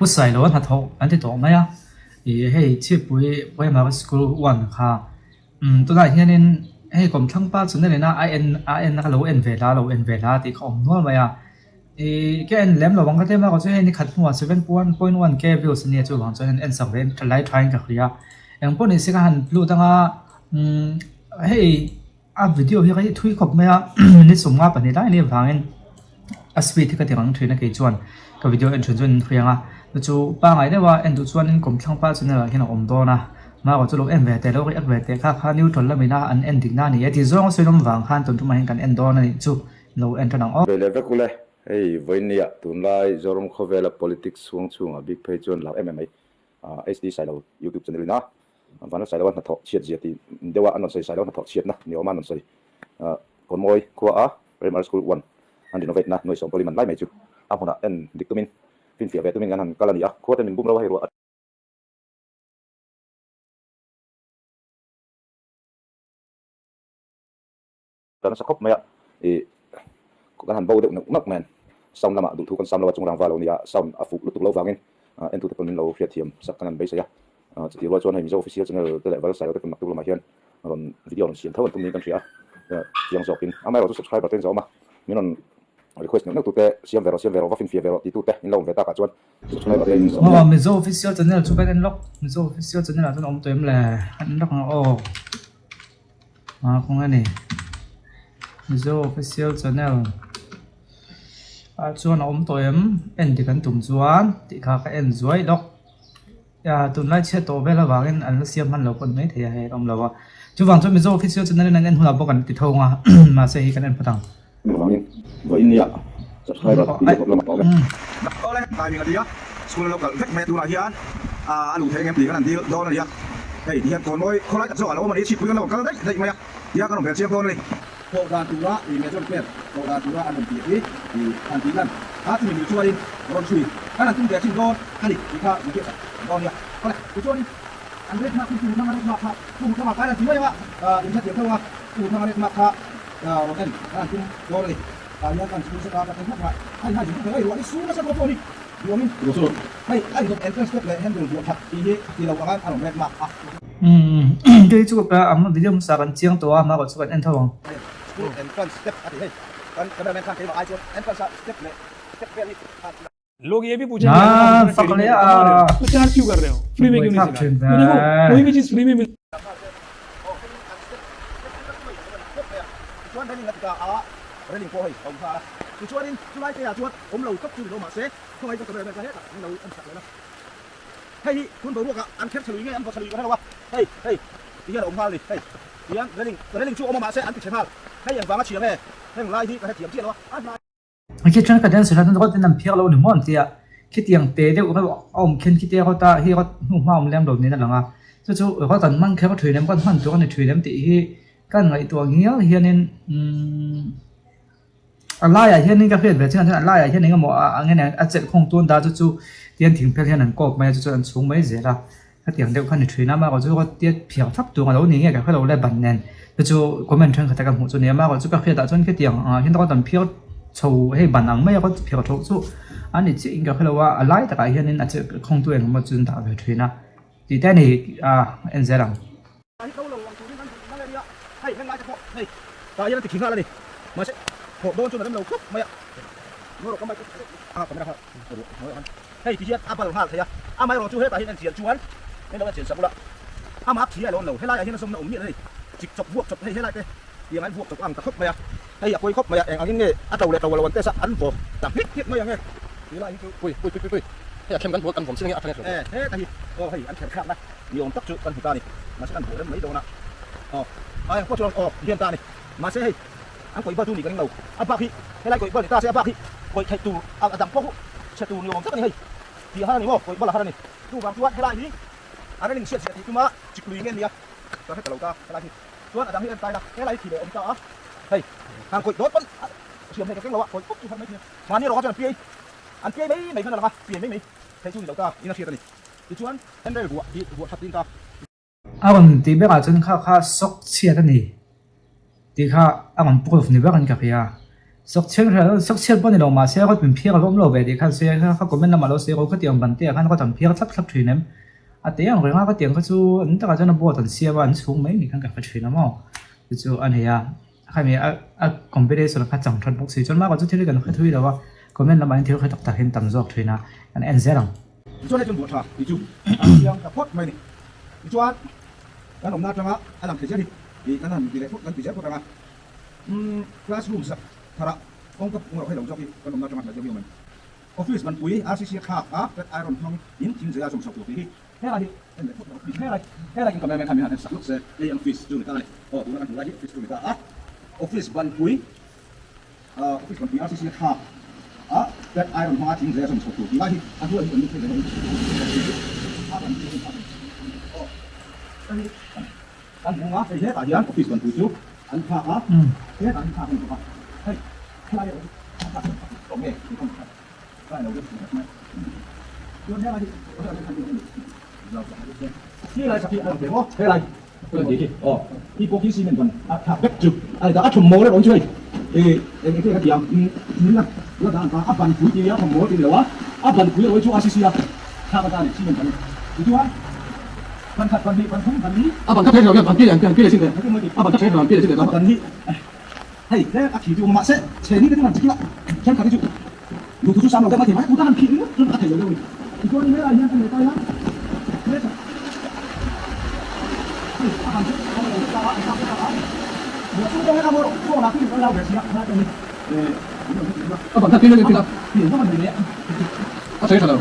Pu Sailo a hnathawh an ti tawh mai a, ih hei Chhipui Primary School one kha umm tunah hianin hei kawmthlang pa channel ina a en a en a ka lo en ve la lo en ve la tih kha a awm nual mai a, ih ka en lem lo ang ka ti a erawh chu hei ni khat hnuah 7.1 k views a nia chuvang chuan en sak ve tha lai thain ka hria engpawh ni se ka han lut anga umm hei. A video hi ka thui khawp mai a minute 52 lai anih avangin a speed hi ka ti rang thin a kei chuan ka video en thin chuan in hriang a chu chu pangai deuh a en duh chuanin kawmthlang pa channel ah hian a awm dawn a mahrawh chu lo en ve teh lo react ve teh kha kha neutral lamina an en dik na a ni e tih zawng a sawi lawm vang khan tun tumah hian kan en dawn a nih chu lo en tan ang aw. Ve leh vek ule, hei vawinia tunlai Zoram khawvela politics chhung chhungah bik phei chuan lar em em mai HD Sailo YouTube channel in a Vanram Sailoa hnathawh chhiat zia tih deuha an rawn sawi Sailoa hnathawh chhiatna ni awma an rawn sawi. Kawnmawi khua a Primary School one an renovate na nuai sawm pawli man lai mai chu a hmunah en dik tumin finfiah ve tumin kan han kal a ni a, khua te min bum ro a hei ruah a. Ta nasa khawp mai a, ih kan han bo deuh neuh neuh mai a, sound lamah duhthu kan sam lo a, chung rangva lo nia, sound a fuh lutuk lo vangin entute pawn min lo hriatthiam sak kan han beisei a, chutih rual chuan hei Mizo official channel te leh Val Sailo te pawn naktuk lamah hian rawn video rawn siam tho an tum niin kan hria a, chiang zawkin amaherawhchu subscriber te in zawh awm a, min rawn request neuh neuh tute siam ve rawh siam ve rawh va finfiah ve rawh tih tute in lo awm ve takah chuan subscriber te in zawh Aw Mizo official channel chu kan en lawk, Mizo official channel ah chuan a awm tawh em le, kan en lawk ang aw. Ah kawng a ni Mizo official channel ah chuan a awm tawh em en dik an tum chuan tih kha ka en zuai lawk ah tunlai chhiat tawh vel avangin an la siam hman lo pawn maithei a hei an awm lo a chuvang chuan Mizo official channel in an en hunah bawk an ti thawng a mahse hei kan en phawt ang. Vangin vawiin nia subscriber tih leh lamah awm e. Awle timing a nia school a lo kalh vek mai a tunah hian a luh theih engem tih kan han dil dawn a nia hei ti hian kawnmawi khawlai tak zawk a lo awm a ni chhipui kan lo kal daih daih mai a tia kan rawn bel chiang dawn a ni. Thawh dan tura ih major pek thawh dan tura an rawn tih hi ih han tih lan a chumi mil chuanin rawn chhui kan han tum ve chin dawn a ni tih kha min hriatsak dawn nia. Awle tichuanin an rate hma khu chu thang a rate hma kha khu thanga kai an ti mai ang a inhrethiam tho ang a khu thanga rate hma kha rawn en kan han tum dawn a ni. Tah hian kan chhung seta ka tel hlak a, hei hei zuk hei ruah hi su nasa tawh pawh a ni. Duangin hei a inzawm entrance step leh handle vuah that tih hi ti lo anga a rawn rek mak a. Umm kei chu ka ang video hmasa kan chiang tawh a hma chu kan en tho ang. School entrance step a ti hei kan cameraman khan keimah ai chuan entrance a step leh step vel hi khan लोग ये भी पूछेंगे अगर आप Ah, इतना fak trading leh करते हो, कमा रहे हो a. तो चार्ज क्यों कर रहे हो फ्री में क्यों नहीं Buaithlak सिखा thin रहे तो देखो ve. कोई भी चीज फ्री में मिल Tichuan railing a ti ta a, railing pawh hei a awm nghal a. Tichuanin chulai te ah chuan awm lo tawp chu ni lo mahse khawngaih ka camera man kha hetah min lo en sak leh la. Hei hi tun boruak ah an kher chhelui nge an vaw chhelui ka hre lo a, hei hei ti hian a awm nghal a ni. Hei tihian railing railing chu awm a mahse an ti chhe nghal. Hei engvanga chhia nge heng lai hi ka hrethiam chiah lo a, a hnai. Khi thenkhat hian sawi hran in an phiar lo ni maw an ti a, khitiang te deuh reuh a awm khin khitia rawt a hi rawt hnuhma awm lem lo niin a lang a, chu chu rawt an hmang kher thin em rawt hman tur a ni thin em tih hi ka han ngaihtuah ngial hianin umm a laiah hianin ka hriat ve chin ah chuan a laiah hian eng emaw a nge a chelh khawng tun ta chu chu tian thingphel hian an kawp mai a chu chu an chhung mai zel a. Hetiang deuh kha ni thin a, amaherawh chu rawt tiat phiar thlap tur a lo ni nge ka hre lo le ban nen te chu comment thenkhat a ka hmuh chu ni a, amaherawh chu ka hriat ah chuan khitiang ah hian rawt an phiar chho hei ban ang mai a rawt phiar chho chu a ni chiah in ka hre lo a, a lai takah hianin a che khawngtu engemaw chu an dah ve thin a tih te a ni a en zel ang. Hi ko lo ang turin kan duh nang ania, hei heng lai te pawh hei tah hian a ti khi nghal a ni, mahse thawh dawn chuan a rem lo khawp mai a, ngaw rawh ka mic a camera kha ruah hnuaiah khan hei ti hian a bal nghal thei a, amaherawh chu hetah hian en chian chuan hei lo en chian sak ula amah khi a lo awm lo, helaiah hian a zawmna awm miah lo hei chik chawp vuak chawp hei helai te tiang an vuak chawp a ang ta khawp mai a, hei a pawi khawp mai a, eng angin nge a to leh to lo an test a an vaw ta nghek nghek mai ang e ti lai hi chu. Pui pui pui pui pui hei a khem kan hmuh a kan vawm sin ange a tha nge e heta hi aw hei an kher thlakna. Ni awm tak chu kan hmu ta a ni. Mahse kan buh rem mai dawn a. Aw, ai ang pawh chuan aw hian ta a ni. Mahse hei an kawih bal chu ni ka ring lo. A bak hi helai kawih bal ni ta se a bak hi kawih theih tur a dang pawh chhe tur ni awm tak a ni hei. Tih a har a ni maw? Kawih bal a har a ni. Chuvang chuan helai hi a railing chhiat zia tih tuma chik lui nge nia ka hre ta lo ta helai hi. Chuan a dang hi en tai la helai hi thi leh awm ta a. Hei han kawih dawt pawn a hriam thei ka keng lo a kawih pawp chu har mai thei a. Mahni erawh kha chuan an piai an piai mai mai khan a lang a piai mai mai theih chu ni lo ta in a hriat a ni. Tichuan, handrail vuah hi vuah that ding ta. A rawn tih berah chuan kha kha sock chhiat a ni tih kha a rawn proof ni berin ka hria. Sawk chhiat hria lo, sawk chhiat pawh ni lo mahse kawt min phiar a va awm lo ve tih khan sawi a, kha comment lamah lo sawi rawh khatiang ban te ah khan kawt an phiar thlap thlap thin em? A te ang reng a, khatiang kha chu an takah chuan a board an siam a, an chhung mai ni khan ka hre thin a maw? Chu chu a ni a, khami a a competition kha chang that bawk si chuan mah chu thil hi kan hre thui lo a, comment lamah hian thil hre tak tak hi an tam zawk thin a, kan en zel ang. Tichuan hei chuan buah tha tih chu a chiang ta phawt mai a ni. Tichuan kan awmna atanga a lang thei zel hi tih kan han ti leh phawt kan ti zel phawt ang a. Umm classroom sak tharah kawngka pung erawh hei lo zawk hi kan awmna atanga hnaih deuh hi awm em? Office banpui RCC a thlak a flat iron hmang in thing zeia zawm chho tur tih hi helai hi en leh phawt mai office helai helai in cameraman khan min han en sak lawk se hei an office chu ni ta a ni aw tuna kan hmuh lai hi office chu ni ta a office banpui ah office banpui RCC a thlak a flat iron hmanga thing zeia zawm chho tur tih lai hi a hnuai hi kan lut thei ve dawn aw hei hi Kan hmu a, hei hetah hian office banpui chu an thlak a, hetah hian thlak a ni bawk a, hei helai erawh hi an thlak loh pakhat tawh nge tih pawh ka lo ring thei mai. Chuan helai hi helai sak hi a lang thei maw? Helai tih hi aw hi pawh khi cement ban a thlak vek chu a ni ta, a thawm mawl erawh chu hei eng eng nge ka ti ang thil a la dah ang ta, a banpui tih nia a thawm mawl tih ni lo a, a banpui erawh hi chu RCC a thlak atan a ni cement ban a ni tichuan. A ban kha thei lo hian ban pi leh an pi leh sin teh a ban kha thei lo an pi leh sin teh a ban kha pi leh a thei tha lo.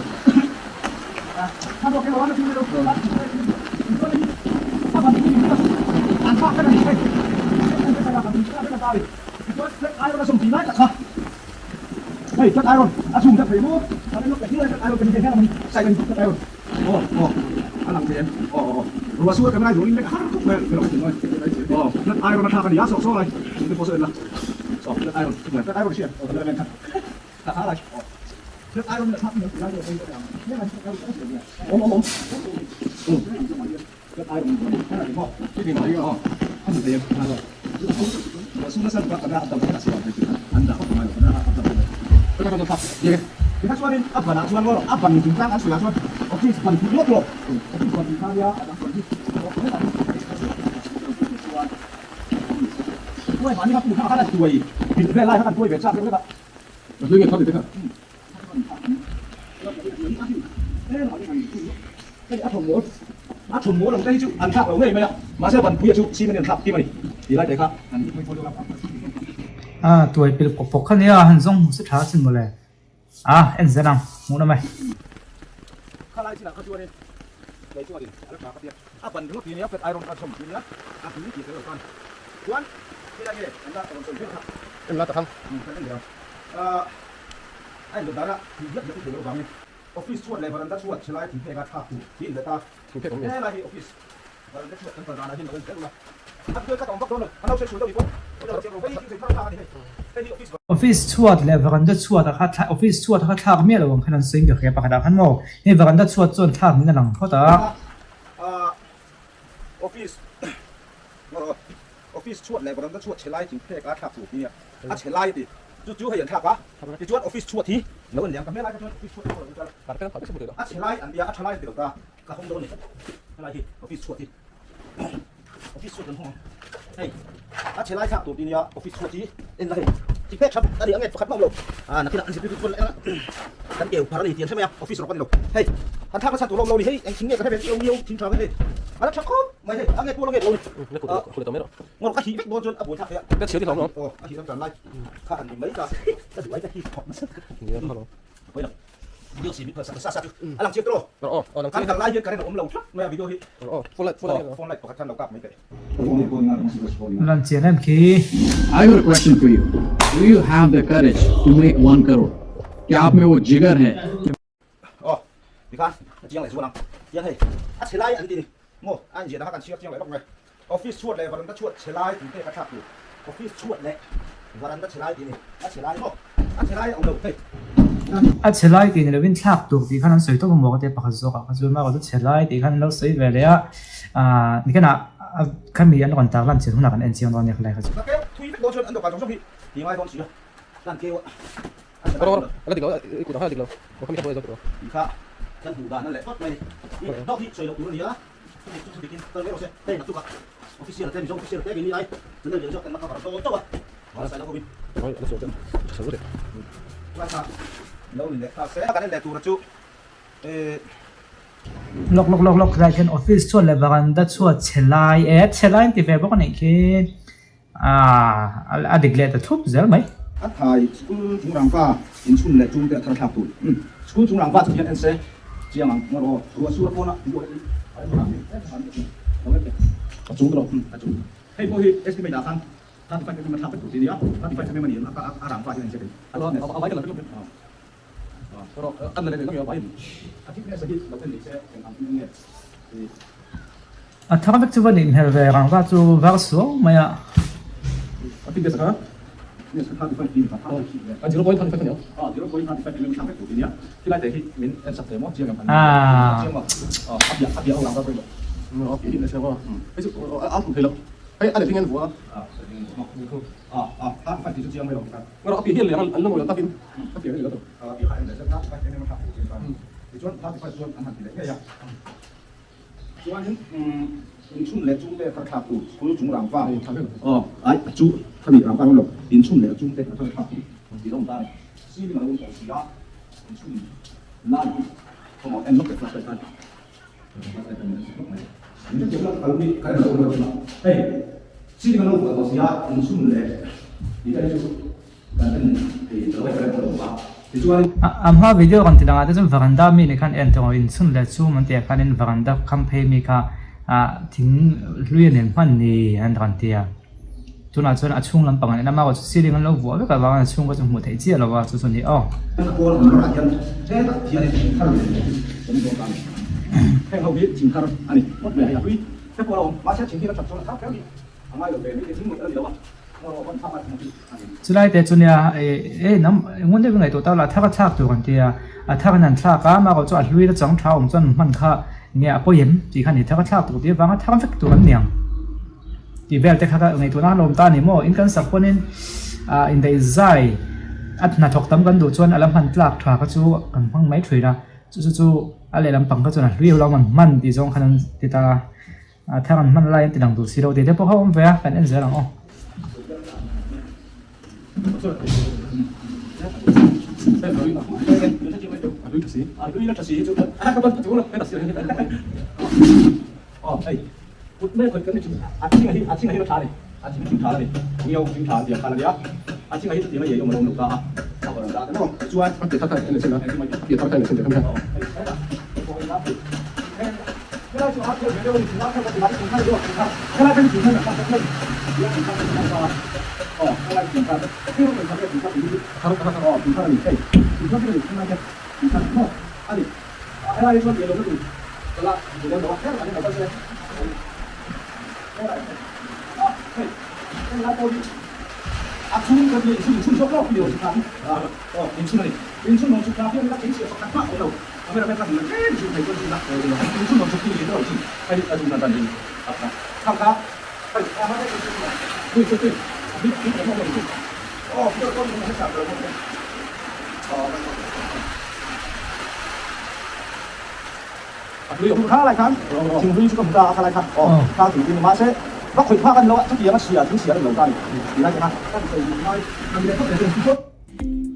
A tuai pil pawk pawk kha nia han zawng hmu se tha asin mawle a en zel ang hmuh na mai. Office chhuat leh varanda chhuat chhe lai thingphek a thlak tur hi inlet a, helai hi office varanda chhuat kan kal danah hian lo en zel ula, a tuai khat a awm vak dawn lo, an lo hre hrul deuh i pawh hei hi thing thar thlak a ni hei, hei hi office. Office chhuat leh varanda chhuat a kha thlak office chhuat a kha thlak miah lo ang khan an sawi ka hria pakhat ah khan maw hei varanda chhuat chuan thlak niin a lang phawt a. Office office chhuat leh varanda chhuat chhe lai thingphek a thlak tur hi nia. A chhe lai a ti. Chu chu hei an thlak a. Tichuan office chhuat hi lo en liam ka hmel lai kha chuan office chhuat hi lo en a chhe lai an tia a tha lai an ti lo ta ka hawng dawn a ni. Helai hi office chhuat hi office chhuat kan hawng ang. Hei a chhe lai thlak tur ti nia office chhuat hi en la hei ti phek that a ni ang nge pakhat mah awm lo. A nakinah an zirtirtu chuan eng kan keu phar a ni tih an hre mai a office rawk a ni lo. Hei han thlak nasa tur a awm lo ni hei eng thing nge ka hre ve chiah lo ngiau thing tha vek hei a la tha khawp mai hei a nge pawl a nge lo ni. Ngawr ka hih vek dawn chuan a buai thlak thei a. Ka chhiar i hlawm lo. Aw, a hih ram tan lai kha han ni mai ta. Ka duh ai ka hih thawk nasa. Ni a hlawm. Pawi lo. Video si mit sa sa sa chu. A lang chiang tawh. Aw, aw lang chiang. Kan kal lai hian current a awm lo thlap mai a video hi. Aw, phone light, phone light. Phone light pakhat khan lo kap mai teh. Lan chian em khi. I got a question for you. Do you have the courage to make one crore? Kya aap mein wo jigar hai? Aw, tikhan a chiang leh zual ang. Tiang hei, a chhe lai an ti ni maw? A inziah dang a kan chhiar chiang leh lawk mai. Office chhuat leh varanda chhuat chhe lai tih te ka thlak tur. Office chhuat leh varanda chhe lai tih ni. A chhe lai maw? A chhe lai a awm lo hei. A chhe lai tih ni lovin thlak tur tih khan an sawi tawp a maw ka tia pakhat zawk ah kha chuan mah chu chhe lai tih khan an lo sawi ve leh a. Aaa nikinah khami an rawn tar lan chin hunah kan en chiang dawn nia khalai kha chu. Ka keu thui vek dawn chuan an dawhkan zawng zawng hi ti ngai dawn si a. Kan keu a. Tih kha kan hmuh dan a leh phawt mai a ni. Ih dawk hi sawi loh tur a ni a, thudik chu thudikin kal mai rawh se. Hei naktukah official te Mizo official te keini lai channel lian zawk kan la cover dawn chauh a, Vana Sailo hovin. Lai kha lo ni leh ta se. Kan en leh tura chu eh. Lawk lawk lawk lawk lai khian office chhuat leh varanda chhuat chhe lai e chhe lai an ti ve bawk a nih khi. Aaa a dik leh ta thup zel mai. A thai school chung rangva inchhun leh chungte a thar thlak tur. Umm school chung rangva chu hian en se chiang ang ngawt aw. Ruah sur a pawn a buai hi a rem rang em em em lo em em. A chung rawh umm a chung. Hei pawh hi estimate ah khan 35 mm a thlak vek tur chi nia 35 mm a ni a a rangva hian en se thei. A vai ka la vek lo a thickness hi lo en ni se eng ang in nge. A thar vek chu va nih hmel ve rangva chu var suau mai a. Chuanin inchhun leh chungte a thar thlak tur school chung rangva aw ai a chu khami rangva awm lo inchhun leh chungte a thar thlak tur tih a awm ta a ni. Ceiling a lo awm tawh si a inchhun lai hi khawmah en lawk teh flashlight khan flashlight khan min en lawk mai min hrethiam lo kal hi ka en lo awm lo hei ceiling a lo vuah tawh si a inchhun leh tih te hi chu A hma video rawn ti dangah te chuan varanda mi ni khan en tawh inchhun leh chhum an tih ah khanin varanda kham phei mi kha ah thing hlui a nen hman ni an rawn ti a tunah chuan a chhung lampang an en a amaherawhchu chu ceiling an lo vuah vek avangin a chhung kha chu hmuh theih chiah lo a chu chu a ni aw. Chulai te chu nia eh hnam ngun deuhin ngaihtuah ta la a thar a thlak tur an tia a thar in an thlak a amaherawh chu a hlui la chang tha awm chuan hman kha nge a pawi em tih kha a ni thar a thlak tur tih avanga thar vek tur an ni ang tih vel te kha ka ngaihtuah na a lawm ta a ni maw in kan sak pawhin ah indaih zai a hnathawk tam kan duh chuan a la hman tlak tha kha chu kan hmang mai thin a chu chu chu a lehlam pang kha chuan a hlui lo an hman tih zawng khan an ti ta a. A thar an hman lai an ti lang duh si lo tih te pawh kha awm ve a, kan en zel ang aw.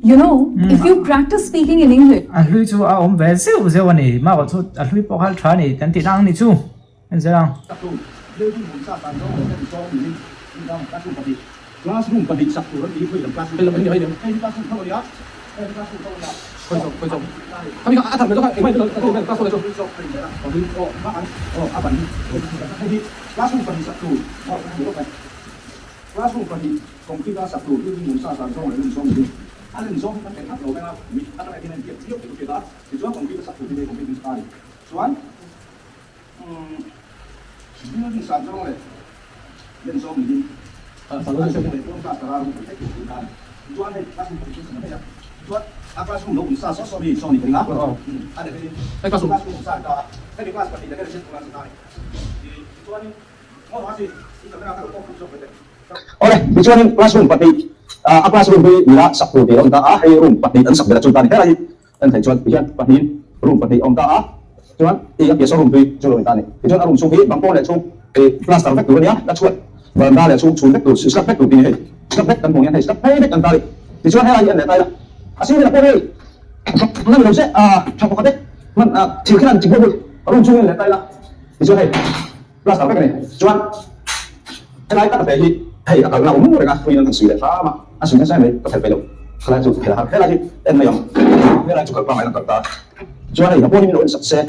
You know, if you practice speaking in English. A hlui chu a awm ve zeuh zeuh a ni, mah chu a hlui pawh kha a tha a ni kan tih ang ni chu en zel ang. Concrete a sak tur building awm sa zan zawng leh rin zawng niin a rin zawng hi kan theih thlap lo veng a, mit atanga hian a inpiak viau tih ka hriat a, tichuan concrete a sak tur hi hei concrete in sa a ni. Chuan umm building san zawng leh len zawng niin a chhung leh pawn class tara room theih tur ta a ni. Tichuan hei classroom pahnih chu san a hei a, tichuan a classroom lo awm sa saw saw hi saw ni ka ring a, a leh hei classroom awm sa a ni ta a, hemi class pahnih leh hei then tur a ni ta a ni. Tichuanin ngaw hasi i camera kha lo off zawk mai teh. Awle, tichuanin classroom pahnih. A classroom hi nila sak tur tih a awm ta a, hei room pahnih an sak belh a chu ta a ni. Helai hi en theih chuan tihian pahnihin room pahnih a awm ta a, chuan i a piahsawn room tui chu lo ni ta a ni. Tichuan a room chhung hi bang pawn leh chhung ih plaster vek tur a nia, la chhuat veranda leh chhung chhun vek tur, slab vek tur tih a ni hei, slab vek kan hmuh hian hei slab phei vek an ta a ni. Tichuan helai hi en leh ta ila, a sir vel ah pawh hei na ni lo se a tha pakhat e, hman thil khin an ti bawk a room chhung hi en leh ta ila, tichuan hei. Plaster vek a ni. Chuan helai tak te hi hei a kalna awm reng a, thuiin an han sui leh hram a, a sui nasa mai ka phelh peih lo. Khalai chu phelh a har, helai hi en mai ang, helai chu kal pangngai in a kal ta. Chuan hei a pawn hi min lo en sak se,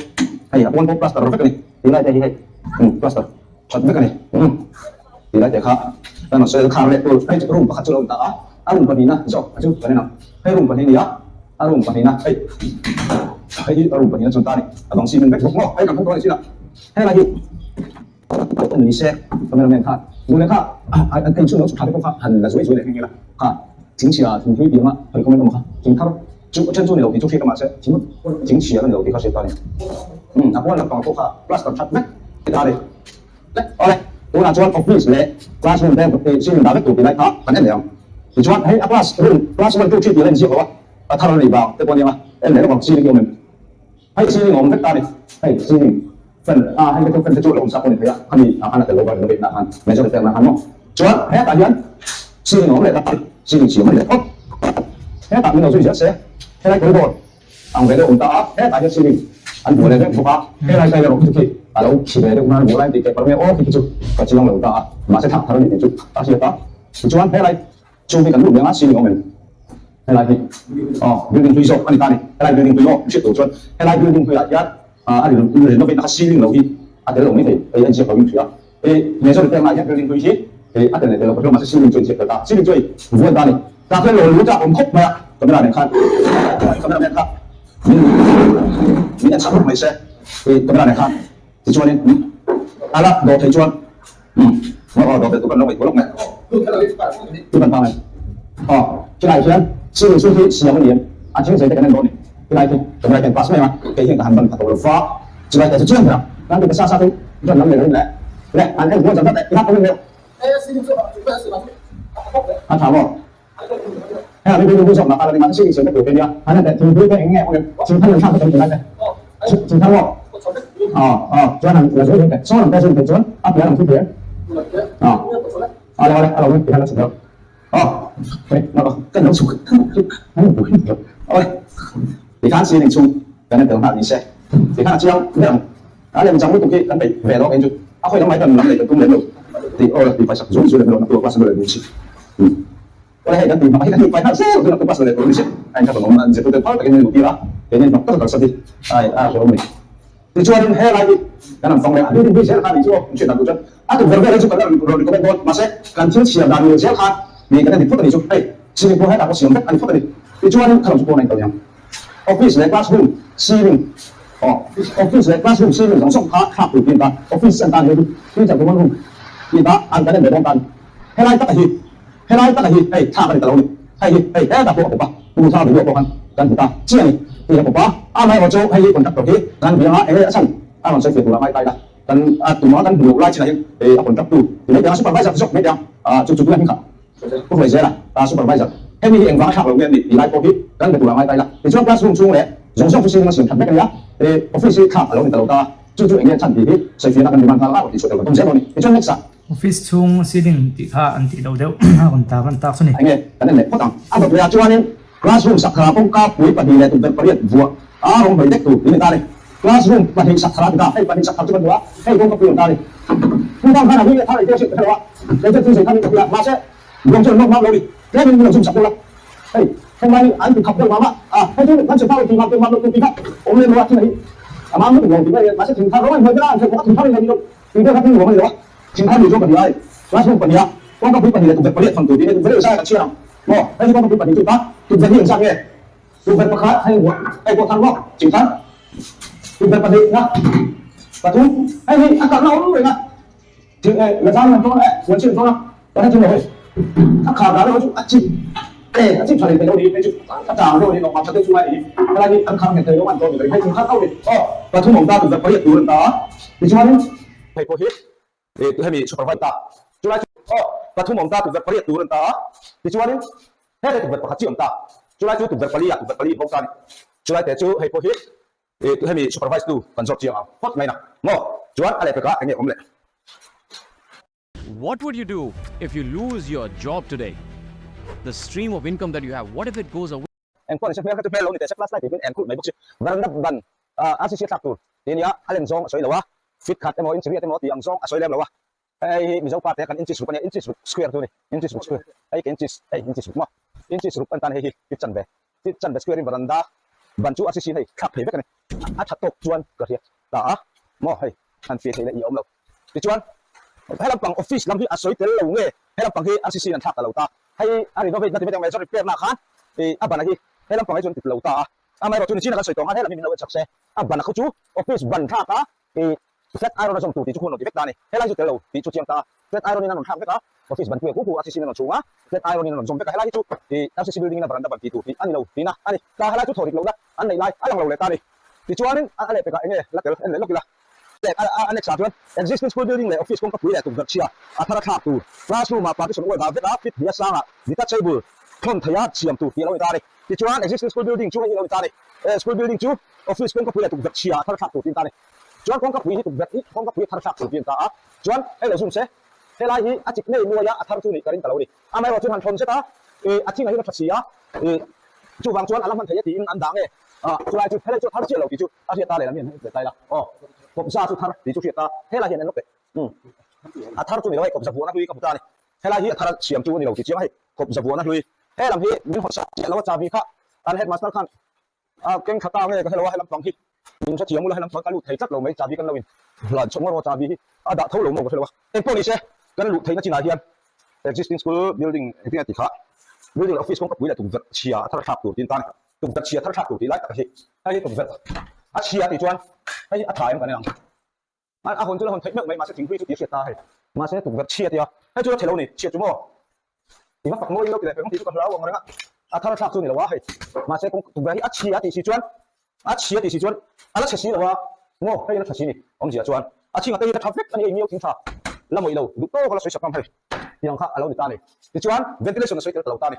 hei a pawn pawh plaster vek a ni, tilai te hi hei plaster that vek a ni, tilai te kha kan rawn sawi khar leh tur, hei room pakhat chu a lo awm ta a, a room pahnihna zawk a chu kan en ang, hei room pahnih a ni a, a room pahnihna hei hei hi a room pahnihna chu ta a ni, a bang cement vek bawk maw, hei kan hmu dawn a ni chin a. Helai hi en ni se camera man kha duh kha an chhung lo chhuk tha te pawh kha han la zuai zuai leh nghe nghe la kha thingchhia thingpui tih anga han comment awm kha thingthar chu then chu ni lo tih chu hriat a mahse thing thingchhia ka ni lo tih kha hriat ta a ni umm a pawn lampang pawh kha plaster that vek ta a ni awle tunah chuan office leh classroom te ceiling dah vek tur tih lai kha kan en leh ang tichuan hei a class room class one two three tih a la inziak lo a a thar a nih vang te pawh a nia en leh lawk ang ceiling hi awm em. Hei ceiling a awm vek ta a ni. Hei ceiling fan a hei te chu fan te chu a lo awm sak pawh a ni thei a, khami ah khan a tel lo va renovate na khan major repair na khan maw. Chuan hetah hian ceiling a awm leh ta a ni, ceiling siam a ni leh phawt. Hetah min lo zui zel se, helai corridor ang ve deuh a awm ta a, hetah hian ceiling an buai leh vek bawk a, helai side erawh khi chu khi a lo khi ve deuh nan buai lai an tih keh palh nge aw khi khi chu ka chiang lo ta a, mahse thak thar a ni tih chu a hriat a. Tichuan helai Chu hi kan lut reng a, ceiling awm em? Helai hi aw building hlui zawk a ni ta a ni. Helai building hlui aw hriat tur chuan helai building hluiah hian a renovate na kha ceiling lo hi a tel lo mai thei, hei a inziak lo in hria. Hei major repair na ah hian building hlui hi hei a tel leh tel lo ka hria mahse ceiling chu a inziak tel ta. Ceiling chu hei vuan ta a ni. Tah chuan lo lu chak awm khawp mai a, camera nen khan camera nen kha min min en chak hlawk mai se hei camera nen khan tichuanin a la dawh theih chuan Khilai hian ceiling chu hi siam a ni em? A thing chei te kan en dawn a ni. Khilai khi camera hian pass mai ang a, kei hian ka han ban pha tawh lo va, chulai te chu chiang ber ang. Kan ti ta sa sa chu chuan lam leh lo in le le an en buai zat zat e, i hak awm em deuh? A tha maw? Hei a rilru zawk mah kha la ni mahse ceiling siam te tur te nia, an en teh thingpui te eng nge awm em? Thing thar lam thlak te kan ti lai te. Thing thar maw? Aw aw chuan an la zuai zuai teh sawn ang te zun theih chuan a pian ang thu thei aw awle awle a lo ti hian a chhuk lo aw hei no ka lo chhuk an bu hi lo awle ti khan ceiling chung kan en tel nghal ni se ti khan a chiang ber ang a lem chang lutuk hi kan peih ve lo ang chu a khawi lam mai kan lam leh kan tum lem lo tih aw ti paisak zuai zuai lem lo na tur class an lo leh bur si. Awle hei kan tih hmang hi kan tih fai nghal zel tunah tu pasal leh tur ni se a inkhat awm a zirtu te phal takin an luhtir a keini hnawk taka kalsa hi ai a hlawm a ni. Tichuanin helai hi kan han fang leh a building hlui zel kha a nih chu aw min hriat dan tur chuan a tukverh vel hi chu kan la rawn recommend dawn mahse kan thil chhiar dan mil zel khan mi kan en dik phawt a nih chu hei ceiling pawh hetah pawh siam vek a ni phawt a ni. Tichuanin khalam chu pawn a inkalh niang office leh classroom ceiling aw office leh classroom ceiling zawng zawng kha thlak tur tih a ni ta office an tan hei hi teacher common room tih ta an kan en ve dawn ta a ni helai taka hi Helai taka hi hei thlak a ni ta lo ni. Hei hi hei hetah pawh a pawp a, Pu Thar video pawh khan kan hmu ta chiah a ni tih a pawp a. Amaherawh chu hei hi contractor hi kan biang a, enge a chhan a rawn sawi fiah tur a ngai ta ila. Kan a tum a kan hmu loh lai chinah hian hei a contract tu ti mai teh ang a, supervisor ti zawk mai teh ang a, chu chu tunah hming kha Pu Hruai zel a, a supervisor hemi hi engvang a thlak lo nge a ni tih lai pawh hi kan be tur a ngai ta ila. Tichuan classroom chhung leh zawng zawng chu ceiling a siam that vek a ni a, hei office hi thlak a lo ni ta lo ta a, chu chu enge a chhan tih hi sawi fiahna kan demand nghal a, rawn tih chhuah tel kan tum zel dawn a ni. Tichuan next ah. Office chhung ceiling tih kha an tih loh deuh a rawn tak an tak chu ni. Enge kan en leh phawt ang. A dawt leh ah chuanin classroom sak thar ah kawngka pui pahnih leh tukverh pariat vuah a rawng hnawih dek tur tih a ni ta a ni. Classroom pahnih sak thar ah ti ta, hei pahnih sak thar chu kan duh a, hei kawngka pui a awm ta a ni. Pu bang khan a hlui leh thar ei te hriat ka hre lo a, kei chuan thil zei khan in ka hria a, mahse ruang chuan nawk mam lo ni, tlem in min lo zum sak deuh la. Hei heng lai hi an ti khap deuh mam a, a hei chu kan chhe phak lo tih mam tur mam lo tur tih kha awm lem lo a, thil a hi a mam lutuk lo tih mai a, mahse thing thar rawng a inhnawih vel a, an thei bawk a, thing thar in nei lo. Tih vel kha thil nuam a ni lo a, thing thar ni chuan pahnih ai, classroom pahnih a, kawngka pui pahnih leh tukverh pariat thawn tur tih hi tukverh hi zai kan chhiar ang maw? Hei hi kawngka pui pahnih chu ta, tukverh hi engzat nge? Tukverh pakhat hei vuah hei pawh thar maw? Thing thar tukverh pahnih na pathum hei hi a kalna awm reng a, thing eh la zang an tawn a eh huan chhin an tawn a, kan hre thung lo hei a khar dan erawh chu a chip eh a chip tha leh thei lo ni hei chu a chang deuh a ni lawng mam tha deuh chu ngai a ni helai hi an khar nghet thei lo an tawn ni ka ring hei thing thar tho ni aw pathum awm ta tukverh pariat tur an ta a. Tichuanin hei pawh hi hemi supervisor ta chulai chu aw. Pathum awm ta tukverh pariat tur an ta a. Tichuanin hetlai tukverh pakhat chi awm ta. Chulai chu tukverh pali ah tukverh pali inhawng ta a ni. Chulai te chu hei pawh hi ih hemi supervise tu kan zawt chiang ang phawt mai na maw? Chuan a lehpekah eng nge awm leh? What would you do if you lose your job today? The stream of income that you have, what if it goes away? Engpawh nise hmel kha chu hmel lo ni teh se flashlight tih in en khulh mai bawk si. Veranda ban RCC thlak tur ti nia a lem zawng a sawi lo a, feet khat emaw inch riat emaw tih ang zawng a sawi lem lo a. Hei hi Mizo pa te kan inches ruk a nia, inches ruk square chu a ni, inches ruk square, hei ka inches, hei inches ruk maw, inches ruk an tan hei hi feet chanve, feet chanve square in veranda ban chu RCC in hei thlak thei vek a ni. A tha tawk chuan ka hria ta a maw hei han feh theih leh i awm lo. Tichuan he lampang office lam hi a sawi tel lo nge he lampang hi RCC in an thlak ta lo ta, hei a renovate na ti mai ang repair na khan ih a ban a hi he lampang hi chuan ti lo ta a, amaherawhchu chu nichina kan sawi tawh ang khan he lam hi min lo en chak se a ban a khu chu office ban thlak a ih flat iron a zawm tur tih chu khuan rawn ti vek ta a ni, helai chu tel lo tih chu chiang ta a, flat iron in an rawn thlak vek a, office ban kuak hu hu RCC in an rawn chhung a, flat iron in an rawn zawm vek a, helai hi chu ih RCC building in a veranda ban tih tur tih a ni lo tihna a ni ta, helai chu thaw dik lohna an neih lai a lang lo leh ta a ni, tichuanin a lehpekah eng nge la tel en leh lawk ila. A next ah chuan existing school building leh office kawngka pui leh tukverh chhia a thar a thlak tur, classroom ah partition wall dah vek a fit hnih a sang ah detachable thawn theih a siam tur tih a lo ni ta a ni. Tichuan existing school building chu hei hi a lo ni ta a ni. School building chu office kawngka pui leh tukverh chhia a thar a thlak tur tih a ni ta a ni. Chuan kawngka pui hi tukverh hi kawngka pui a thar a thlak tur tih a ni ta a. Chuan hei lo zoom se, helai hi a chik ngei muai a a thar chu nih ka ring ta lo a ni. Amaherawhchu chuan han thawn zet a, a thing ah hian a tha si a, chuvang chuan a la hman thei a tiin an dah nge. Chulai chu helai chu a thar chiah lo tih chu a hriat ta lehlam hian hei tlai la aw kawpza chu thar tih chu hriat ta helai hian en lawk teh umm a thar chu ni lo hei kawpza vuahna hlui ka hmu ta a ni helai hi a thar siam chu a ni lo tih chiang a hei kawpza vuahna hlui helam hi min hawn sak chiah lo a chabi kha an headmaster khan a keng tha ta nge ka hre lo a helam pang hi min hrethiam ula helam pang ka lut thei tlat lo mai chabi kan lo in hlan chawk ngawr a chabi hi a dah tho lo maw ka hre lo a engpawh ni se kan luh theihna chinah hian existing school building engtin nge tih kha building leh office kawngka pui leh tukverh chhia a thar thlak tur tin tan Tukverh chhia thar thlak tur tih lai tak hi hei hi tukverh a chhia tih chuan hei hi a tha em kan en ang a hawn chu la hawn theih meuh mai mahse thingpui chu tih a hriat ta hei mahse tukverh chhia tia hei chu a chhe lo ni chhia chu maw i va fak mawi lo ti leh pek ang tih chu ka hlau ang reng a a thar thlak chu ni lo a hei mahse kawng tukverh hi a chhia tih si chuan a chhia tih si chuan a la chhe si lo a maw hei a la tha si ni awmzia chuan a chhingah te hi a tha vek a ni hei miau thing tha la mawih lo duh tawk a la sawi sak ngam hei tiang kha a lo ni ta a ni tichuan ventilation a sawi tel ta lo ta a ni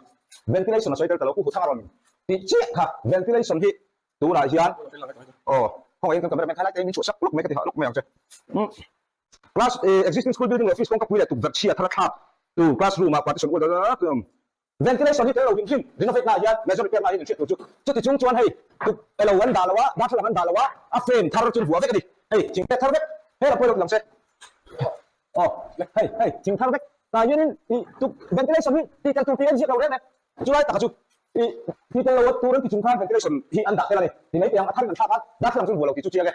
ventilation a sawi tel ta lo pu Huthanga rawn tih chiah kha ventilation hi tunah hian aw khawngaih in kan cameraman kha lai te min chhuah sak lawk mai ka ti hah lawk mai ang che umm class existing school building leh office kawngka pui leh tukverh chhia thar a thlak tu classroom ah partition ual dal Ventilation hi tel lo hrim hrim renovate naah hian major repair naah hian inhriat tur chu chuti chung chuan hei tuk elo an dah lo a darthlalang an dah lo a a frame thar chu vuah vek a ni hei thing pek thar vek hei la pawi lo ti lang se aw hei hei thing thar vek tah hianin ih tuk ventilation hi tih tel tur tih an ziak lo reng e chulai taka chu ih tih tel lo tur an ti chung khan ventilation hi an dah tel a ni ti mai piang a thar in an thlak a darthlalang chu an vuah lo tih chu chiang e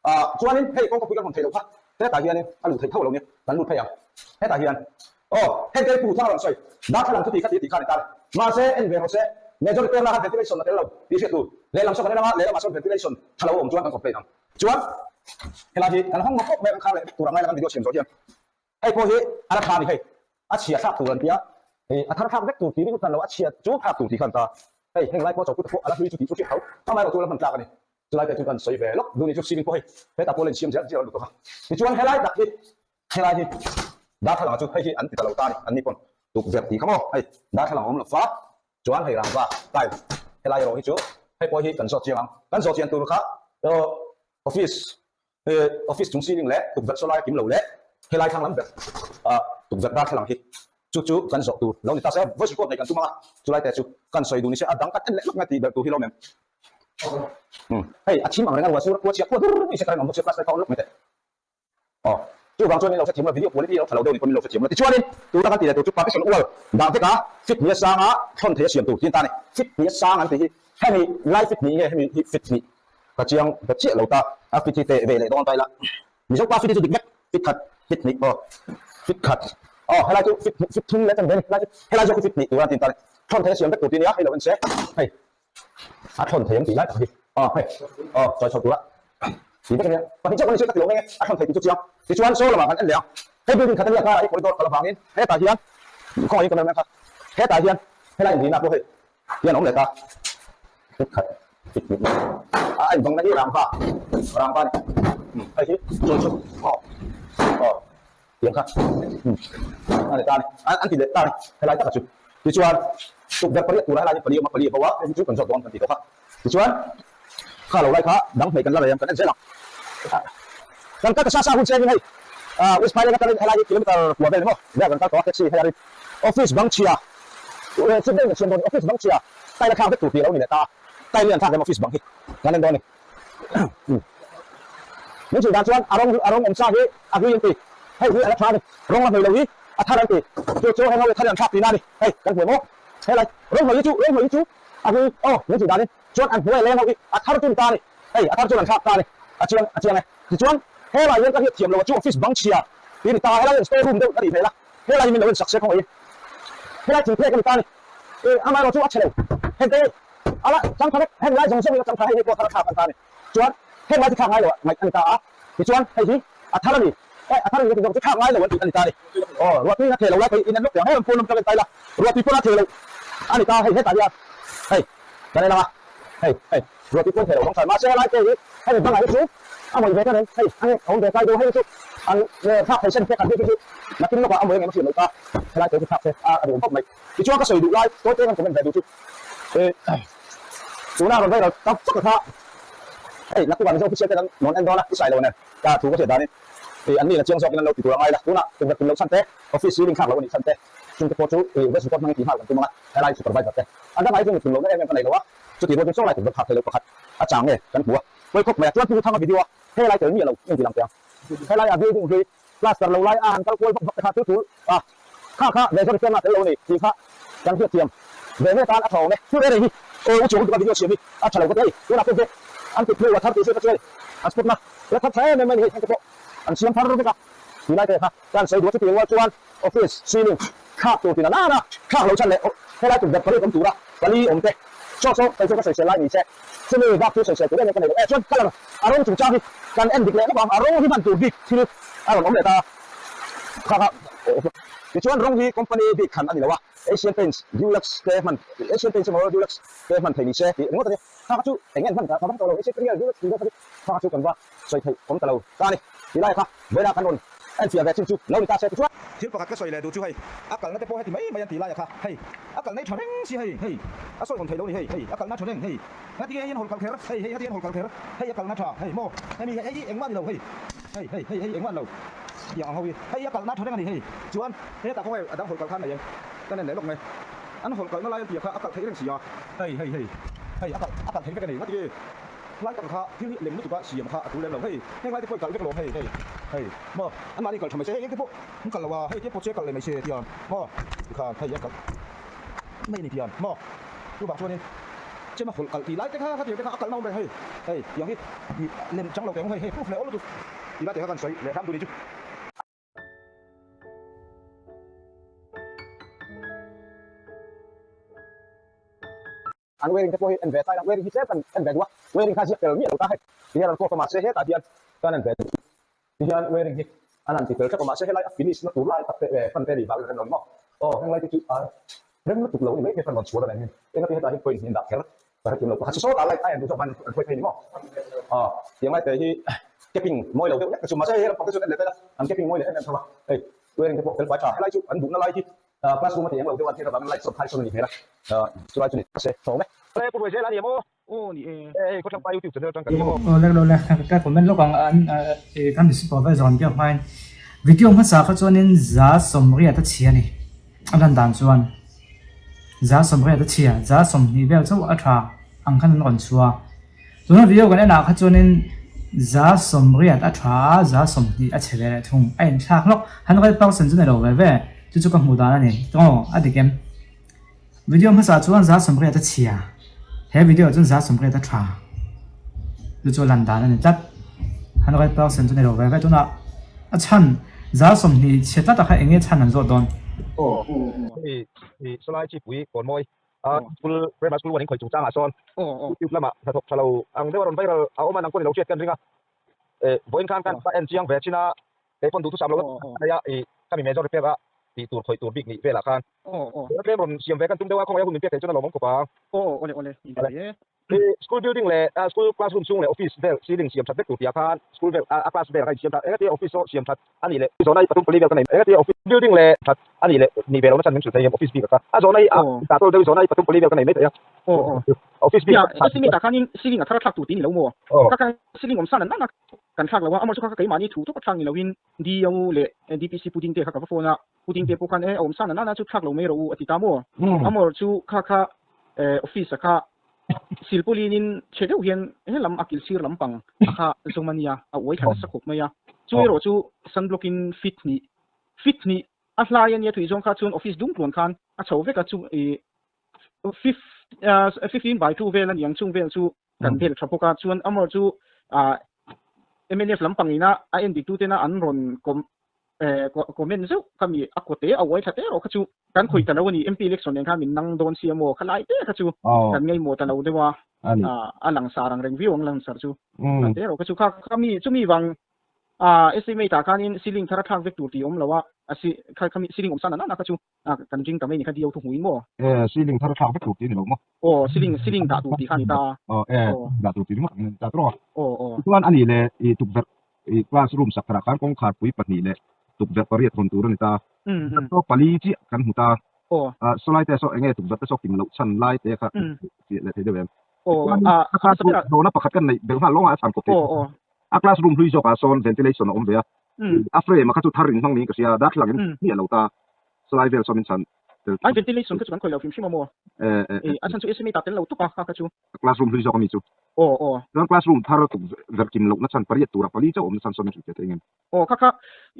ah chuanin hei kawngka pui kan hawn theih loh kha hetah hianin a luh theih tho lo nia kan lut phei ang hetah hian Aw, heng te pu thang a rawn sawi. Darthlalang chu ti kha ti a tih kha a ni ta le. Mahse, en ve rawh se, major repair na khan ventilation a tel lo tih hriat tur. Lehlam saw kan en anga, lehlamah sawn ventilation tha lo a awm chuan kan complain ang. Chuan, helai hi kan hawng mawp mawp mai a, kan khar leh vek tur a ngai la kan video siam zawh hian. Hei pawh hi a la tha a ni hei. A chhia thlak tur an tia, hei a thar thlak vek tur tih ringawt khan lo, a chhia chu thlak tur tih khan ta. Hei, heng lai pawh chawpute pawh a la hlui chu tih chu hriat tho. Amaherawhchu a la hman tlak a ni. Chulai te chu kan sawi ve lawk. Duni chu ceiling pawh hei hetah pawh la insiam zel zel a lutuk a. Tichuan helai tak hi Helai hi darthlalang chu hei hi an ti ta lo ta a ni, an ni pawn tukverh tih kha maw hei darthlalang a awm lo fa chuan hei rangva tile helai erawh hi chu hei pawh hi kan zawt chiang ang, kan zawt chian tur kha office office chung ceiling leh tukverh saw lai a kim lo leh helai thlang lam ber ah tukverh darthlalang hi chu chu kan zawh tur lo ni ta se voice record nei kan tum ang a chulai te chu kan sawi duh ni se a dang kan en leh lawk nge tih ber tur hi lo mem hei a thim ang reng a ruah sur a khua chhia khua dur mai se ka rinawm bawk sia class lai kha awm lawk mai teh. Aw, chuvang chuan in lo hrethiam lo, video quality a lo tha lo deuh ni pawhin in lo hrethiam lo. Tichuanin tuna kan tih leh tur chu partition wall dah vek a, fit hnih a sang a, thawn thei a siam tur tih an ta a ni. Fit hnih a sang an tih hi hemi lai fit hnih nge hemi hi fit hnih ka chiang ta chiah lo ta, a fit hi teh ve leh dawn ta ila. Mizo pa fit hi chu dik vek, fit khat, fit hnih aw, fit khat aw helai chu fit hnih, fit thum leh chan ve a ni, helai chu helai zawk hi fit hnih tur a an ti ta a ni. Thawn thei a siam vek tur tih a nia, hei lo en se, hei. A thawn thei ang tih lai tak hi aw hei aw chawi chho tura tih vek a nia pahnih chiah pawh ni se ka ti lo mai e a thawn thei tih chu chiang tichuan saw lamah kan en leh ang hei building khat a nia karah hi corridor kal avangin hetah hian khawngaih in cameraman kha hetah hian helai inrina pawh hei hian a awm leh ta fit khat fit hnih a a inbangna hi rangva rangva a ni hei hi chawi chho aw aw. Tiang kha a ni ta a ni, an ti leh ta a ni helai taka chu. Tichuan tukverh pariat turah helai hi pali a awm a, pali a bo a, hei hi chu kan zawt dawn kan tih tawh kha. Tichuan kha lo lai kha dang hmei kan la rei ang kan en zel ang. Kan kal ta sa sa hun chengin hei West Phailenga atangin helai hi kilometer kua vel ni maw vel kan kal tawh a taxi hei a rin office bang chhia chip deuhin kan siam dawn a ni office bang chhia tile a thlak vek tur tih a lo ni leh ta a, tile hi an thlak em office bang hi kan en dawn a ni. Min chhilh dan chuan a rawng a rawng awm sa hi a hlui an ti. Hei hi a la tha a ni. Rawng la hnawih lo hi a thar an ti. Chu chu heng ho hi a thar hi an thlak tihna a ni. Hei kan hmu em aw. Helai rawng hnawih hi chu rawng hnawih hi chu a hlui aw min chhilh danin chuan an hnuai leng ho hi a thar chun ta a ni. Hei a thar chuan an thlak ta a ni. A chiang a chiang e. Tichuan helai hian ka hriat thiam lo a chu office bang chhia tih a ni ta a. Helai hian store room deuh a nih hmel a. Helai hi min lo en sak se khawngaih in. Helai thingphek a ni ta a ni. Ih amaherawh chu a chhe lo. Hengte hi A la changkha vek, heng lai zawng zawng hi a changkha, hei hei pawh a thar a thlak an ta a ni. Chuan heng lai chu thlak ngai lo ah ngaih a ni ta a, tichuan hei hi a thar a ni, eh a thar a ni ka ti zawk chu thlak ngai lo an tih a ni ta a ni. Aw ruahtui in a theh lo lai pawh hi in en lawk teh ang, heng phone lam tang en ta ila, ruahtui pawn a theh lo a ni ta, hei hetah hian hei kan en ang a, hei hei ruahtui pawn theh lo bawk tha, mahse helai te hi hemi bangah hi chu a mawih ve ta reng, hei a nge a awm ve kai deuh, hei hi chu an thlak thei sen phek an bik hi chu nakin lawkah a mawih ang em a hriat loh ta, helai te hi chu thlak se a duhawm khawp mai. Tichuan ka sawi duh lai tawi te kan comment ve duh chu tuna rawn viral tak tak kha hei naktukah Mizo official ten an rawn en dawn a i sailo nen ka thu ka hriat danin an ni in a chiang zawkin an lo ti tur a ngai la tunah tukverh tum loh chhan te office ceiling thlak loh a nih chhan te chung te pawh chu west report hmangin tih nghal kan tum ang a helai supervisor te an ramah hi chuan tum lohna em em ka nei lo a chuti rual chu chaw lai tukverh thlak thei loh pakhat a chang nge kan hmu a pawi khawp mai a chuan Pu Thanga video a helai tel miah lo inti lang teh ang helai a building hlui Plaster lo lai a han kal kual vak vak te kha chu tul a, kha kha ve zawk chuan a tel lo a ni tih kha kan hriat thiam ve ve tan a tha awm e. Thil rei rei hi aw u chuang lutuk a video siam hi a tha lo ka ti hei tunah pawh ve an kut hnu a thar tih hriat a chu hei an spot na la thar tha em em mai ni hei heng te pawh an siam thar vek a ti lai te kha kan sawi duh a chutiang rual chuan office ceiling thlak tur tin a nana thlak lo chhan leh helai tukverh pariat awm tura pali awm te chaw chaw kei chu ka sawisel lai ni se chumi bak chu sawisel tur em em ka nei lo e chuan colour a rawng chungchang hi kan en dik leh lawk ang a rawng hi hman tur bik thil a rawn awm leh ta kha kha tichuan rawng hi company bik khan a ni lo a Asian Paints Dulux te hman Asian Paints emaw Dulux te hman thei ni se tih ringawt a ni kha kha chu eng nge an hman ta ka va hre tawh lo Asian Paints Dulux tih dawn kha chu kha kha chu kan va sawi theih awm ta lo ta a ni tih lai kha vawiinah kan rawn enfiah ve chin chu lo ni ta se tichuan. Thil pakhat ka sawi leh duh chu hei a kalna te pawh heti mai mai an tih lai a kha hei a kalna hi tha reng si hei hei a sawi hawn theih lo ni hei hei a kalna tha reng hei heti nge hian hawl kal kher hei hei heti hian hawl kal kher hei a kalna tha hei maw hemi hei hi engmah ni lo hei hei hei hei hei engmah ni lo tiang ang ho hi hei a kalna tha reng a ni hei chuan hetah khawnge a dang hawl kal khan nei em ka nen leh lawk mai an hawl kalna lai an tih kha a kalh theih reng si a hei hei hei hei a kalh a kalh theih vek a ni ngati nge Hlai tak kha thil hi lem lutuk a siam kha a tul lem lo hei heng lai te pawh i kalh vek lo hei hei hei maw an mahni kalh tha mai se hei eng te pawh an kalh lo a hei te pawh che kalh leh mai se tiang maw tikhan hei a kalh mai a ni tiang maw chuvang chuanin chem a hawlh kalh tih lai te kha khatiang te kha a kalh na awm reng hei hei tiang hi lem chang lo teh ang hei hei proof leh awl lutuk tih lai te kha kan sawi leh hram tur ni chu. An wearing te pawh hi en ve tlai a, wearing hi tlem kan en ve duh a, wearing kha ziak tel miah lo ta hei ti hian an kawk a mahse hetah hian kan en ve duh ti hian wearing hi an han ti fel thlap a mahse helai a finish na tur lai tak te eh fan te nih vangin a rem lo ni maw aw heng lai te chu a rem lutuk lo ni mai fan rawn chhuah dan hian engati hetah hian point hi an dah kher ka hrethiam lo pakhat chu sawtah light a en duh zawk van an hruai phei ni maw aw tiang lai te hi capping mawi lo deuh hlek te chu mahse hei lampang te chu an en leh vel a an capping mawi leh em em tho a hei wearing te pawh fel fai tha helai chu an duhna lai hi Classroom a ti englo deuh a thil avangin light sawn khai sawn a nih hmel a, chulai chu ni se tawng e. Pu Hruai zel a ni em aw? Aw ni e. Hei khawthlang pa YouTube channel atang kan ni em aw? Aw lek lo le, ka comment lawk ang an kan mi supervisor an biak hmain video hmasa kha chuanin 180 a chhia a ni a lan dan chuan 180 a chhia 120 vel chauh a tha ang khan an rawn chhuah a. Tuna video kan enah kha chuanin 80 a tha a, 20 a chhe ve leh thung. A inthlak hlawk. 100% chu ni lo ve ve. Chu chu ka hmuh dan a ni. Aw, a dik em? Video hmasa chuan 80 a chhia. He video ah chuan 80 a tha. Chu chu a lan dan a ni tlat. 100% chu ni lo ve ve. Tunah a chhan 20 chhe tlat ah kha eng nge chhan an zawt dawn? Aw, hei sawlai chipui kawnmawi School primary school one in khawih chungchangah sawn YouTube lamah hnathawk tha lo ang deuh a rawn viral a awm a nang pawh ni lo hriat kan ring a vawiin khan kan en chiang ve chin a kei pawn duhthusam lo a nei a khami major repair a tih tur khawih tur bik nih velah khan tlem rawn siam ve kan tum deuh a khawngaih a hun min pek theih chuan a lawmawm khawp ang. School building leh school classroom chhung leh office vel ceiling siam that vek tur tih ah khan school vel a class vel kha insiam that engatia office saw siam that a nih leh zawhna hi pathum pali vel ka nei engatia office building leh that a nih leh nih ve lohna chhan min hrilh thei em office bik ah kha a zawhna hi a dah tawl deuh zawhna hi pathum pali vel ka nei mai thei a office bik ah estimate ah khanin ceiling a thar a thlak tur tih ni lo maw kha khan ceiling awm san an an a kan thlak lo a amah chu kha kha keimahni thu tawp a thlak ni loin DO leh DPC pudding te kha ka va phone a pudding te pawh khan e a awm san an an a chu thlak lo mai rawh u a ti ta maw amawr chu kha kha office ah kha Silpauline-in chhe deuh hian helam a kilh sir lampang a kha zawm a nia, a uai thla nasa khawp mai a. Chu erawh chu sunblock-in feet hnih, feet hnih a hlai a nia tui zawng kha chuan office dung tluan khan a chho vek a, chu ih 15 by 2 vel a niang chung vel chu kan bel tha bawk a, chuan amawr chu ah mnf lampang ina a endik tuten a an rawn kawm comment zeuh kha mi a kawte a uai thla te erawh kha chu kan khawih ta lo a ni MP election nen khan min nang dawn sia maw kha lai te kha chu kan ngaihmawh ta lo deuh a a langsar ang reng viau ang langsar chu kha te erawh kha chu kha kha mi chumi vang estimate ah khanin ceiling thar a thlak vek tur tih awm lo a kha kha mi ceiling awm san an an a kha chu kan ring ta mai ni kha DO thu hmuhin maw ceiling thar a thlak vek tur tih a ni lo maw aw ceiling ceiling dah tur tih kha a ni ta dah tur tih ringawt ang ta tawh a chuan a nih leh tukverh I classroom sak tharah khan kawngkhar pui pahnih leh tukverh pariat hawn tur a ni ta. Saw pali chiah kan hmu ta. Saw lai te saw enge tukverh te saw kim loh chhan lai te kha fiah leh thei deuh em? Chuan a classroom dawhna pakhat kan neih belh nghal lawngah a chhan kawp thei. A classroom hlui zawkah sawn ventilation a awm ve a. A frame a kha chu thar in hmang niin ka hria a, darthlalang in hmiah lo ta. Saw lai vel saw min chhan tel. Ai ventilation kha chu kan khawih lo hrim hrim a maw? A chhan chu estimate ah tel lo tawp a kha kha chu. Classroom hlui zawk a mi chu. Aw aw. Chuan classroom thar tukverh kim lohna chhan pariat tura pali chauh awmna chhan sawn a hrilh thei engem? Aw kha kha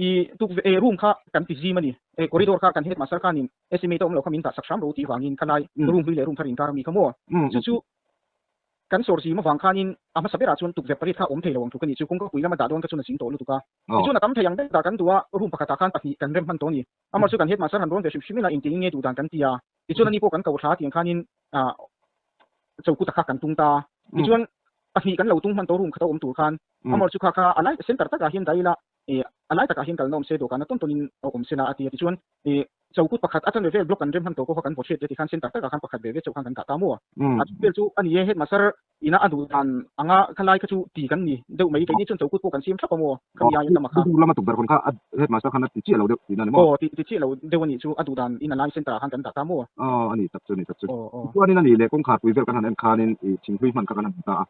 i tukverh eh room kha kan ti zim a ni. Eh corridor kha kan headmaster khanin estimate a awm lo kha min dah sak hram ro tih vangin khalai room hlui leh room thar inkar a mi kha maw? Chu chu kan sawr zim avang khanin a hmasa berah chuan tukverh pariat kha awm thei lo ang tluk a ni chu kawngka pui lama dah dawn kha chuan a zing tawh lutuk a. Tichuan a tam thei ang ber dah kan duh a room pakhatah khan pahnih kan rem hman tawh a ni. Amah chu kan headmaster han rawn ve hrim hrim ila engtin nge duh dan kan ti a. Tichuan ani pawh kan ko thla tiang khanin ah chokuta kha kan tung ta. Tichuan pahnih kan lo tung hman tawh room khat a awm tur khan amah chu kha kha a lai center takah hian dah ila ih a lai takah hian kalna awm se dawhkan a tawn tawnin a awm se la a ti a. Tichuan ih chokut pakhat a chanve vel block kan rem hman tawh pawh kha kan vaw hriat ve tikhan center takah khan pakhat ve ve chauh khan kan dah ta maw. A vel chu a ni e headmaster Ina a duh dan anga khalai kha chu ti kan ni deuh mai. Keini chuan chokut pawh kan siam thlap a maw? Khami aiin lama kha. Duh lama tukverh hawn kha a headmaster khan a ti chiah lo deuh tihna a ni maw? Aw, ti chiah lo deuh a nih chu. A duh dan in a lai center ah khan kan dah ta maw? Aw, a ni tak chu, a ni tak chu. Tichuanin a nih leh kawngkhar pui vel kan han en khanin i thinghlui hman kha kan han hmu ta a.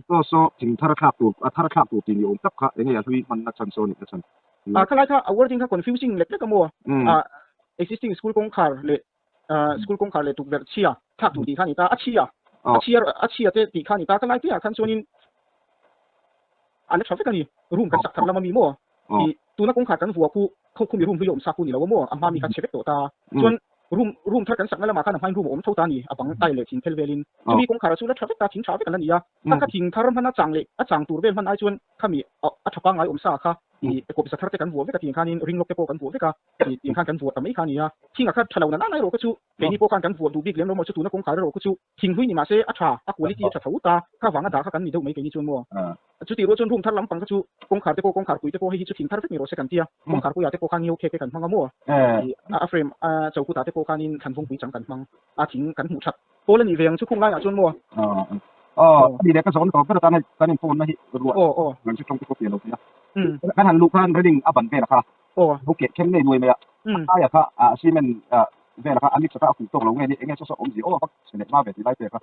Saw saw thing thar a thlak tur, a thar a thlak tur tih ni awm tak kha enge a hlui hmanna chhan saw a nih na chhan? Khalai kha a wording kha confusing lek lek a maw? Existing school kawngkhar leh school kawngkhar leh tukverh chhia thlak tur tih kha a ni ta, a chhia, a chhia a chhia te tih kha a ni ta, ka lai te ah khan chuanin a la tha vek a ni, room kan sak thar lam ami maw tih tuna kawngkhar kan vuah khu kho khumi room hlui a awm sa khu ni lo a maw, a hma mi kha chhe vek tawh ta, chuan room room thar kan sakna lamah khan a hmain room a awm tho ta a ni, a bang tile leh thing phel velin chumi kawngkhar chu la tha vek ta, thing tha vek a la ni a, kha kha thing thar hman a chang leh a chang tur vel hman ai chuan khami a tha pangngai awm sa kha ih kawp za thar te kan vuah vek a tih khanin ring lawk te pawh kan vuah vek a. Tih tih khan kan vuah ta mai kha a ni a, thing a khat tha lo na nana erawh kha chu keini pawh khan kan vuah duh bik lem lo maw chu tuna kawngkhar erawh kha chu thing hlui ni mahse a tha, a quality a tha tho ta, kha vanga dah kha kan ni deuh mai keini chuan maw. Chutih rual chuan room thar lampang kha chu kawngkhar te pawh kawngkhar pui te pawh hei hi chu thing thar vek ni rawh se kan tia, kawngkhar puiah te pawh khan ngio khek te kan hmang a maw, a frame a chokutah te pawh khanin thlanvawng pui chang kan hmang a thing kan hmuh that pawl a nih ve ang chu khung laiah chuan maw. Aw, a ni leh ka zawn tawh ber atan hei kan inphone na hi ruah kan hre tawng te pawh pian lo thei a, kan han luh khan railing a ban vel a kha. Aw. Ho keh khem nei nuai mai a. A aia kha ah cement ah vel kha a mix kha a fuh tawk lo nge ni enge saw saw awmzia aw vak chhe leh hma ve tih lai pek a.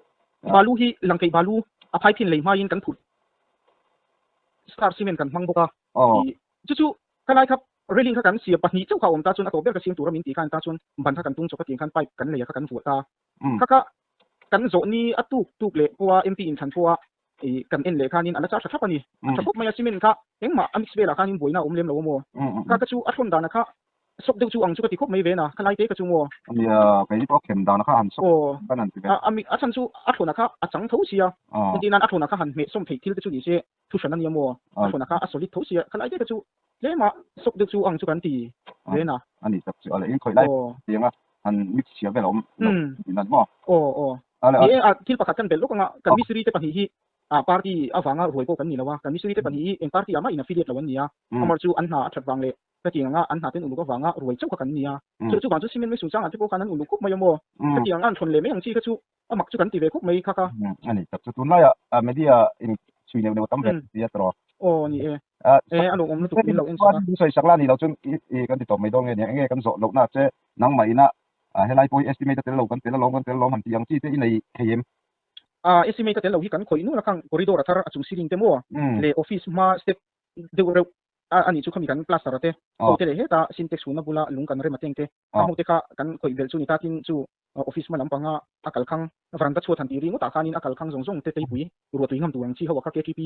Balu hi langkeih balu a phai thin lei hmaiin kan phurh star cement kan hmang bawk a. Ih chu chu ka lai kha railing kha kan siam pahnih chauh kha a awm ta chuan a tawp ber ka siam tura min tih khan ta chuan ban kha kan tung chawp a tiang khan pipe kan lei a kha kan vuah ta. Kha kha kan zawh ni a tuk tuk leh pawha MP inthlan pawha Ih kan en leh khanin a la char tha thlap a ni. A tha khawp mai a, cement kha engmah a mix velah khanin buaina a awm lem lo a maw? Kha ka chu a thawn dana kha sawk deuh chu ang chu ka ti khawp mai ve na, kha lai te ka chu maw? Nia, kei pawh a khem dana kha han sawk kan han ti ve. Aw, a chhan chu a thawn a kha a chang tho sia, engtin nan a thawn a kha han hmeh sawm theih thil te chu ni se thu hran a nia maw? A thawn a kha a solid tho sia, kha lai te ka chu tlema sawk deuh chu ang chu kan ti ve na. A ni tak chu a leh in khawih lai tianga han mix chhia vel a awm lo tih nan maw? Aw aw. Ni e, a thil pakhat kan belh lawk anga kan mistiri te pahnih hi Ah party avanga ruai pawh kan ni lo a, kan mistiri te pahnih hi eng party ah mah in affiliate lo an ni a, amar chu an hna a that vang leh hetiang anga an hna ten uluk avanga ruai chauh kha kan ni a, chu chu vang chu cement mai chungchangah te pawh khan an uluk khawp mai a maw, hetiang anga an thawn leh mai ang chi kha chu a mak chu kan ti ve khawp mai kha ka. A ni tak chu tunlaiah media in chhui neuh neuh a tam ve tia tawh. Aw ni e, e a lawmawm lutuk min lo en sak a. Sawi sak la ni lo chuan i kan ti tawp mai dawn nge nia, enge kan zawh lohna che nangmah ina helai pawh hi estimate a tel lo kan tel alawm kan tel alawm han tih ang chi te i nei thei em? A estimate a tel lo hi kan khawih nual a khang corridor a thar a chung ceiling te maw leh office hma step deuh reuh a anih chu khami kan plaster a te ho te leh heta sintex huna bula lung kan rem a teng te a ho te kha kan khawih belh chu ni ta tin chu office hma lampanga a kal khang veranda chhuat han tih ri ngawtah khanin a kal khang zawng zawng te teipui ruahtui ngam tur ang chi ho a kha KTP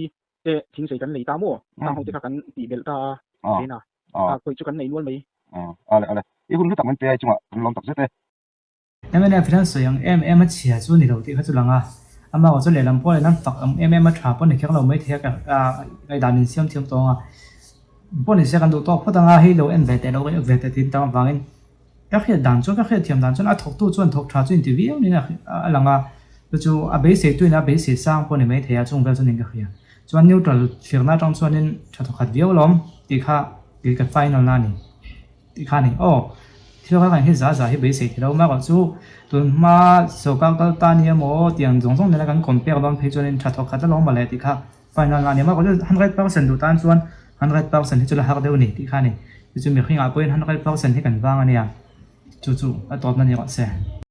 te thingzei kan lei ta maw khang ho te kha kan tih belh ta a thena a khawih chu kan nei nual mai. Ale ale i hun hlu tak min pe ai chungah kan lawm tak zet e. Mnf hian sawi ang em em a chhia chu ni lo tih kha chu lang a, amah chu lehlam pawh leh an fak ang em em a tha pawh ni kher lo mai thei a ka ngaihdan in siam thiam tawng a, pawh ni se kan duh tawk phawt ang a, hei lo en ve teh lo en ve teh tiin tam avangin ka hriat dan chuan ka hriat thiam dan chuan a thawktu chuan thawk tha chu inti viau niin a lang a, chu chu a beisei tuin a beisei sang pawh ni mai thei a chung vel chu niin ka hria, chuan neutral thlirna atang chuanin tha thawkhat viau alawm tih kha ka final na a ni. Tih kha a ni. Aw, thil kha kan hi za za hi beisei thei lo mak chu tun hma sawrkar kal ta nia maw tiang zawng zawng nena kan compare dawn phei chuanin tha thawk khat alawm mawle tih kha final a ni mak chu 100% duh tan chuan 100% hi chu la har deuh a ni tih kha a ni. Chu chu mihringah pawhin 100% hi kan vang a nia, chu chu a tawpna ni rawh se.